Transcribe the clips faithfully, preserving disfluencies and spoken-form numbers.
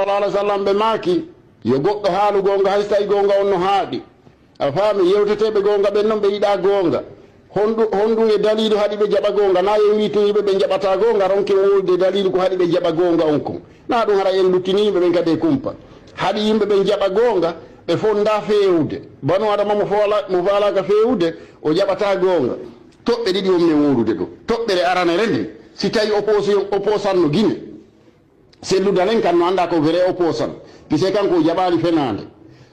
Sallallahu alaihi wasallam ɓe maaki, yo goɗɗo haalu goonga hay so tawi goonga on no haaɗi. A faami, yewteteeɓe goonga ɓen non ɓe yiɗaa goonga. Honɗu-, honɗum e daliilu haɗi ɓe jaɓa goonga? Na en wii tun yimɓe ɓen jaɓataa goonga, ronken wowlude daliilu ko haɗi ɓe jaɓa goonga on kon. Na ɗum hara en luttini yimɓe ɓen kadi e kumpa. Haɗi yimɓe ɓen jaɓa goonga, ɓe fondaa feewude. Banu Adama mo foola-, mo faalaaka feewude, o jaɓataa goonga. Toɓɓe ɗiɗi wonmi e wowlude ɗo. Toɓɓere aranere nden, si tawi opposition, opposant no Gine, Sellu Dalen kan no anndaa ko vrai opposant. Puisque kanko o jaɓaali fenaande.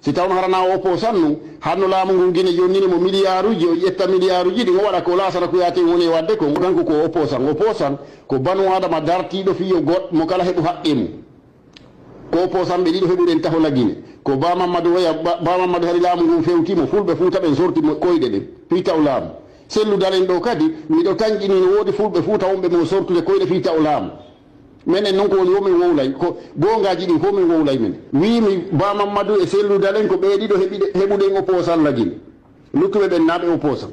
Si tawno hara na o opposant nun, hanno laamu ngun Gine jonnini mo miliyaaruji, o ƴetta miliyaaruji ɗin, o waɗa ko Laasana Kuyaate woni e waɗde kon, kanko ko opposant. Opposant ko banu Adama dartiiɗo fii yo goɗɗo mo kala heɓu haqqe mum. Ko opposant ɓe ɗiɗo heɓuɗen taho la Gine. Ko Ba Mammadu oya, Ba, Ba Mammadu hari laamu ngun fewti mo, Fulɓe Fuuta ɓen sorti mo koyɗe ɗen fii taw laamu. Sellu Dalen ɗo kadi, miɗo tanƴini no woodi Fulɓe Fuuta wonɓe mo sortude koyɗe fii taw laamu. Menen non ko woni wo min wowlay, ko goongaaji ɗin fof min wowlay men. Wiimi Ba Mammadu e Sellu Dalen ko ɓee ɗiɗo heɓiɗe-, heɓuɗen opposant la Gine. Luttuɓe ɓen na ɓe opposant.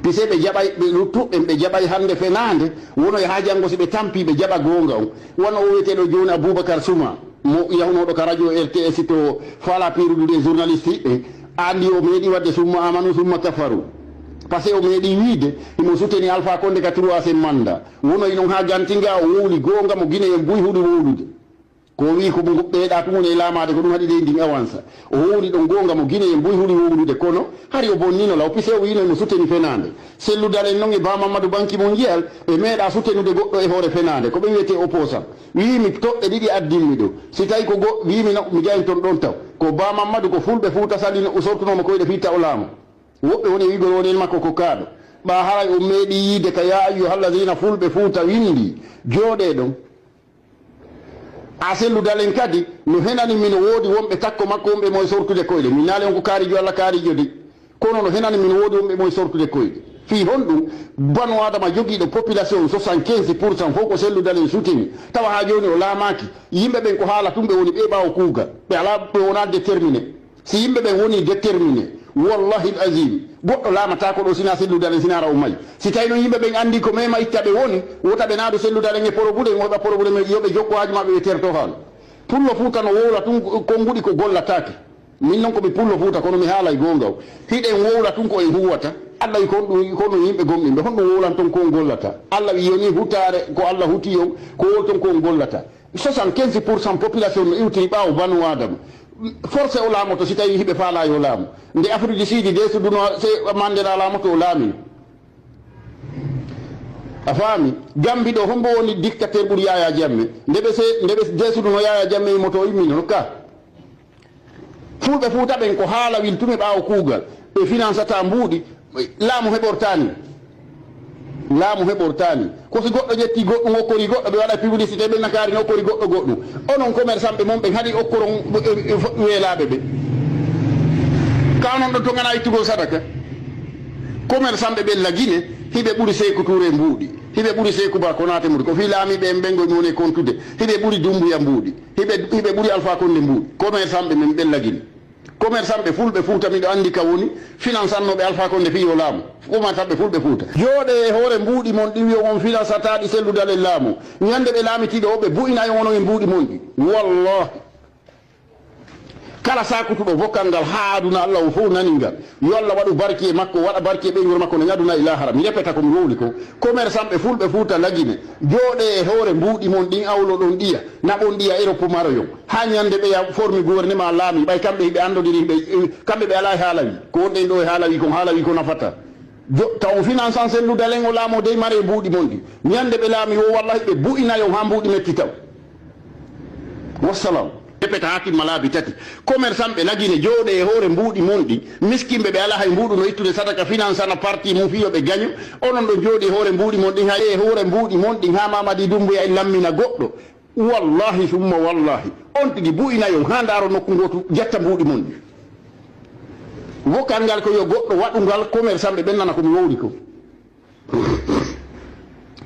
Puisque ɓe jaɓay, ɓe luttuɓe ɓe jaɓay hannde fenaande, wono e haa janngo si ɓe tampi ɓe jaɓa goonga on. Wano o wiyeteeɗo jooni Aboubacar Souma, mo yahunooɗo ka radio R T S to faala piirude journaliste ɓe, anndi o meeɗi waɗde summa amanu summa kafaru. Parce que o meeɗi wiide, himo soutenir Alpha Condé ka troisième mandat. Wonoyi non haa ganti nga o wowli goonga mo Guinéen buy huɗi wowlude. Ko o wi'i ko mo ɓeyɗa tun woni e laamaade ko ɗum haɗi leydi ndin awansa. O wowli ɗon goonga mo Guinéen buy huɗi wowlude kono hari o bonnino law puisque o wi'ino himo soutenir fenaande. Sellu Dalen non e Ba Mamadou Banki Mondial ɓe meeɗa soutenude goɗɗo e hoore fenaande. Ko ɓe wi'etee opposant. Wi'imi toɓɓe ɗiɗi addinmi ɗo. Si tawi ko go-, wi'imi no, mi jayen ton ɗon taw. Ko Ba Mamadou ko Fulɓe Fuuta Salino o sortunoo mo koyɗe fii taw laamu. Woɓɓe woni e wi'gol wonel makko ko kaaɗo. Ɓaa haray on meeɗii yi'de ka Yaa ayyuhal laziina Fulɓe Fuuta winndi, jooɗee ɗon. A Sellu Dalen kadi, no henani mi no woodi wonɓe takko makko wonɓe mo e sortude koyɗe. Mi naali on ko kaarijo Alla kaarijo de. Kono no henani mi no woodi wonɓe mo e sortude koyɗe. Fii honɗum? Banu Adama jogiiɗo population soixante-quinze pour cent fof ko Sellu Dalen sutini. Tawa haa jooni o laamaaki. Yimɓe ɓen ko haala tun ɓe woni ɓe ɓaawo kuugal. Ɓe alaa, ɓe wonaa déterminé. Si yimɓe ɓen wonii déterminé, wallahi al azim, goɗɗo laamataako ɗo sinaa Sellu Dalen, sinaa raw may. Si tawi non yimɓe ɓen anndii ko mema itta ɓe woni, wota ɓe naadu Sellu Dalen e problème, o heɓa problème, yo ɓe jokko haaju maɓɓe, ɓe terto haala. Pullo Fuuta no wowla tun konnguɗi ko gollataake. Min non ko mi Pullo Fuuta, kono mi haalay goonga o. Hiɗen wowla tun ko en huwata. Alla wi kon ɗum, ko non yimɓe gomɗinɓe. Honɗum wowlanton ko on gollata? Alla wi yoni hutaare ko Alla huti on, ko wowlton ko on gollata. Soixante-quinze pour cent population no iwtiri ɓaawo Banu Adama. Forcé o laamoto si tawi hiɓe faalaa yo laamu. Nde Afrique du Sud, Desudu no se Mandela laamoto o laami. A faami? Gambi ɗo, hombo woni dictateur ɓuri Yaya Jammeh? Nde ɓe se, nde ɓe Desudu no Yaya Jammeh immoto o immino no ka. Fulɓe Fuuta ɓen ko haala wiltuɓe ɓaawo kuugal. Ɓe finansata mbuuɗi. Laamu heɓortaani. Laamu heɓortaani. Ko si goɗɗo ƴetti goɗɗum okkori goɗɗo, ɓe waɗa publicité, ɓe nakaari no okkori goɗɗo goɗɗum. Onon commerçant ɓe mon ɓen haɗi okkoron, eh, eh, weelaaɓe ɓe. Ka onon ɗon to ngana ittugol sadaka. Commerçant ɓe ɓen la Guinée, hiɓe ɓuri Seeku Tuure mbuuɗi. Hiɓe ɓuri Seeku Ba Konaate mbuuɗi. Ko fii laamiiɓe en ɓen ngoy mi woni e kontude. Hiɓe ɓuri Dumbuya mbuuɗi. Hiɓe, hiɓe ɓuri Alpha Condé mbuuɗi. Commerçant ɓe men ɓen la Guinée. Commerçant ɓe Fulɓe Fuuta, miɗo anndi ka woni, finansannooɓe Alpha Condé fii yo laamu. Commerçant ɓe Fulɓe Fuuta. Jooɗee e hoore mbuuɗi mon ɗin, wi'on on finansataaɗi Sellu Dalen laamu. Ñande ɓe laamitiiɓe o, ɓe bu'ina e onon e mbuuɗi mon ɗin. Wallahi. Kala saakutuɗo vocal ngal haa aduna Alla o fow nani ngal. Yo Alla waɗu barki e makko, waɗa barki e ɓeynguure makko nder aduna e laahara. Mi repeta ko mi wowli ko. Commerçant ɓe Fulɓe Fuuta la Guinée. Jooɗee e hoore mbuuɗi mon ɗin, awloɗon ɗiya. Naɓon ɗiya Europe maroyon. Haa ñande ɓe ya formi gouvernement laami, ɓay kamɓe hiɓe anndodiri, hiɓe, kamɓe ɓe alaa e haalawi. Ko wonɗen ɗo e haalawi kon, haalawi ko nafata. Jo-, taw on finansan Sellu Dalen o laamo dey mare e mbuuɗi mon ɗi. Ñande ɓe laami o, wallahi ɓe bu'inayon haa mbuuɗi metti taw. Wassalam. Ɓe peta haa timma laabi tati. Commerçant ɓe la Guinée, jooɗee e hoore mbuuɗi mon ɗi. Miskinɓe ɓe alaa hay mbuuɗu no ittude sadaka finansana parti mum fii yo ɓe gaño. Onon ɗon jooɗii e hoore mbuuɗi mon ɗin, hay e hoore mbuuɗi mon ɗin haa Mamadi Doumbouya en lammina goɗɗo. Wallahi summa wallahi, on tigi bu'inayon haa ndaaro nokku ngootu jatta mbuuɗi mon ɗi. Vocal ngal ko yo goɗɗo waɗu ngal, commerçant ɓe ɓen nana ko mi wowli ko.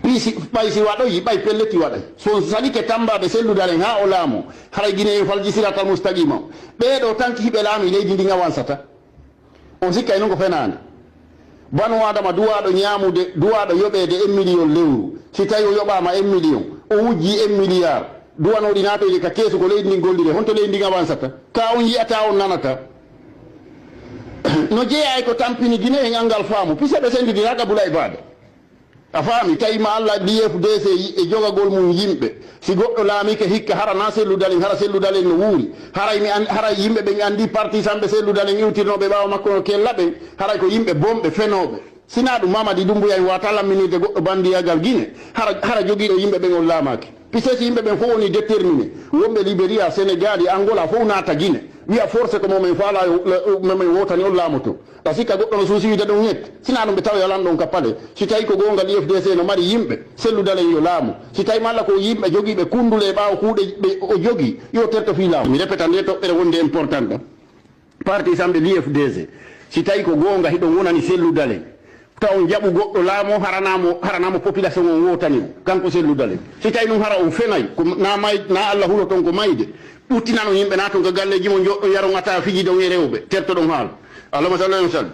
Ɓay si, ɓay si waɗoyi, ɓay pelleti waɗay. So on salike tambaade Sellu Dalen haa o laamo, haray Guinée en falji siratal mustaqima. Ɓee ɗoo tanki hiɓe laami leydi ndin awansata. On sikkay non ko fenaande. Banu Adama duwaaɗo ñaamude, duwaaɗo yoɓeede un million lewru. Si tawi o yoɓaama un million, o wujjii un milliard. duwanooɗi naatoyde ka keesu ko leydi ndin golliree, honto leydi ndin avansata? Ka on yi'ata, on nanata. No jeyaa e ko tampini Gine en anngal faamu, pise ɓe senndidiraaka Bulay Baade. A faami, tawi ma Allah D F D C e jogagol mum yimɓe. Si goɗɗo laamike hikka, hara na Sellu Dalen, hara Sellu Dalen no wuuri. Haray mi an-, haray yimɓe ɓen anndi parti samɓe Sellu Dalen iwtirnooɓe ɓaawo makko no kella ɓen, haray ko yimɓe bonɓe, fenooɓe. Sinaa ɗum Mamadi Dumbuya en waata lamminirde goɗɗo banndiyagal Gine, hara, hara jogiiɗo yimɓe ɓen on laamaaki. Pise si yimɓe ɓen fof woni déterminé, wonɓe Libéria, Sénégal e Angola fof naata Gine, wi'a forcé ko momen faala yo, yo, momen wotani on laamoto. A sikka goɗɗo no suusi wiide ɗum het? Sinaa ɗum ɓe tawa yalan ɗon ka pale. Si tawi ko goonga, D F D C no mari yimɓe, Sellu Dalen yo laamu. Si tawi malla ko yimɓe jogiiɓe kunndule e ɓaawo kuuɗe ɓe o jogii, yo terto fii laamu. Mi repeta nde toɓɓere wonde important ɗo. Parti samɓe D F D C, si tawi ko goonga hiɗon wonani Sellu Dalen, taw on jaɓu goɗɗo laamo, haranaamo, haranaamo population on wotani o, kanko Sellu Dalen. Si tawi ɗum hara on fenay, ko na may-, na Allah hulo ton ko mayde, ɓuttinano yimɓe na ton ka galleeji mo njoɗɗo yaron ata fiji ɗon e rewɓe, tertoɗon haala. Allahumma salli wa sallim.